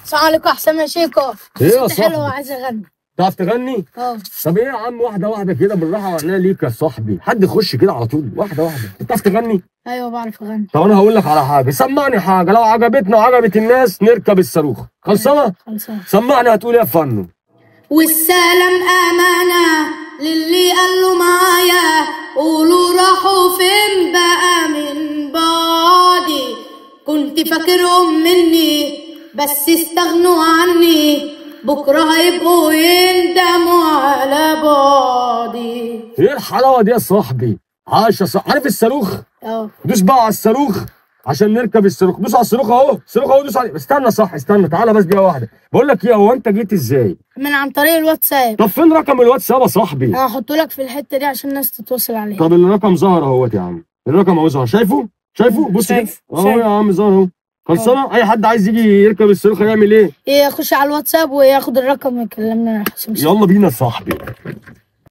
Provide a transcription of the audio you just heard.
السلام عليكم يا حسام يا شيكو. ايه يا صاحبي؟ حلو، عايز اغني. تعرف تغني؟ اه. طب ايه يا عم، واحدة واحدة كده بالراحة، وعينيا ليك يا صاحبي، حد يخش كده على طول، واحدة واحدة. انت بتعرف تغني؟ ايوه بعرف اغني. طب انا هقول لك على حاجة، سمعني حاجة، لو عجبتنا وعجبت الناس نركب الصاروخ. خلصانه؟ خلصانه. سمعني، هتقول ايه يا فنو؟ والسلام امانه للي قال له معايا، قولوا راحوا فين بقى من بعدي، كنت فاكرهم مني بس استغنوا عني، بكره هيبقوا يندموا على بعدي. ايه الحلاوة دي يا صاحبي؟ عاش يا صاحبي. عارف الصاروخ؟ اه. دوس بقى على الصاروخ عشان نركب الصاروخ. دوس على الصاروخ اهو، الصاروخ اهو، دوس عليه. استنى صح، استنى، تعالى بس دقيقة واحدة. بقول لك ايه، هو انت جيت ازاي؟ من عن طريق الواتساب. طب فين رقم الواتساب يا صاحبي؟ انا هحطه لك في الحتة دي عشان الناس تتواصل عليه. طب الرقم ظهر اهوت يا عم، الرقم اهو ظهر، شايفه؟ شايفه؟ بص كده اهو يا عم، ظهر اهو. خلصانه؟ اي حد عايز يجي يركب الصاروخ هيعمل ايه؟ يخش على الواتساب وياخد الرقم ويكلمنا. يا حسام يلا بينا يا صاحبي.